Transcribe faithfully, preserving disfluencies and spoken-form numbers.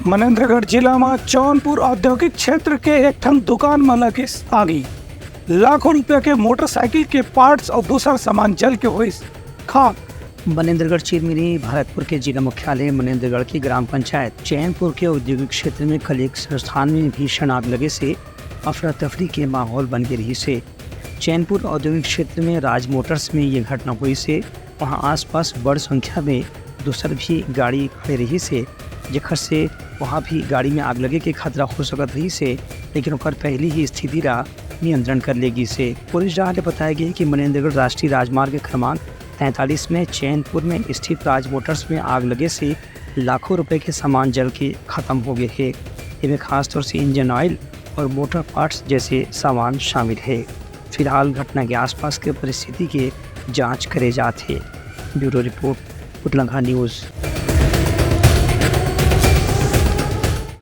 मनेंद्रगढ़ जिला म चौनपुर औद्योगिक क्षेत्र के एक ठन दुकान म लगिस आगी। लाखों रुपया के मोटरसाइकिल के पार्ट्स अउ दूसर सामान जल के होइस खाक। मनेंद्रगढ़ चिरमिरी भरतपुर के जिला मुख्यालय मनेंद्रगढ़ की ग्राम पंचायत चैनपुर के औद्योगिक क्षेत्र में कल एक संस्थान में भीषण आग लगे से अफरा तफरी के माहौल बन के रहिस हे। चैनपुर औद्योगिक क्षेत्र में राज मोटर्स में ये घटना होइस हे। वहाँ आसपास बड़ संख्या में दूसर भी गाड़ी खड़े रहिस हे, जेकर से वहाँ भी गाड़ी में आग लगे के खतरा हो सकत रहिस हे, लेकिन ओकर पहली ही स्थिति ला नियंत्रण कर ले गिस हे। पुलिस डहार ले बताया गया कि मनेंद्रगढ़ राष्ट्रीय राजमार्ग क्रमांक तैंतालीस में चैनपुर में स्थित राज मोटर्स में आग लगे से लाखों रुपए के सामान जल के खत्म हो गए हे। इनमें खासतौर से इंजन ऑयल और मोटर पार्ट्स जैसे सामान शामिल हे। फिलहाल घटना के आसपास के परिस्थिति के जांच करे जात हे। ब्यूरो रिपोर्ट, उतलंघा न्यूज़।